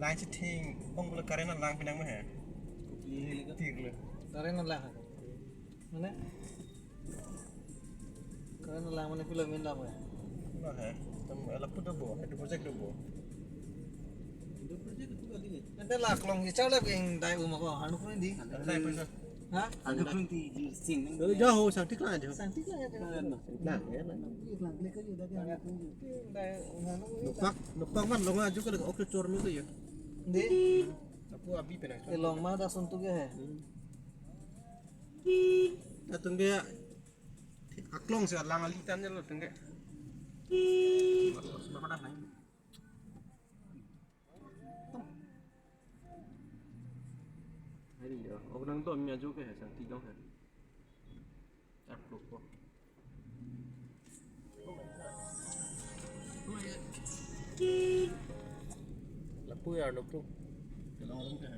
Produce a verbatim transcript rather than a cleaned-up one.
Line si thing, ong pula current alang pinang ma he. Tirlo. Current alang ha. Mane? Current alang mane pula min lam he. Ma he. Tam lapu do bo, itu project do bo. Ante la klong kichar la king dai uma ko hanu ko di. Dai paisa. Ha? Anu kung ti sing. Jaho sang tik lang ajo. Sang tik lang ajo. Lang ya. Lang klik aja dah. Dai hanu ko. Nopak, nopak man long ajo ko ok chor mi ko ya. Di. Aku abi penang. Ke long ma da sun tu ke he. Atung ke aklong si alang ali tan lo tung ke. Hari ya, ok nang to mi ajo ke sang tik long he. Aklong ko. Lapu ya lo tu. Kelong long ke.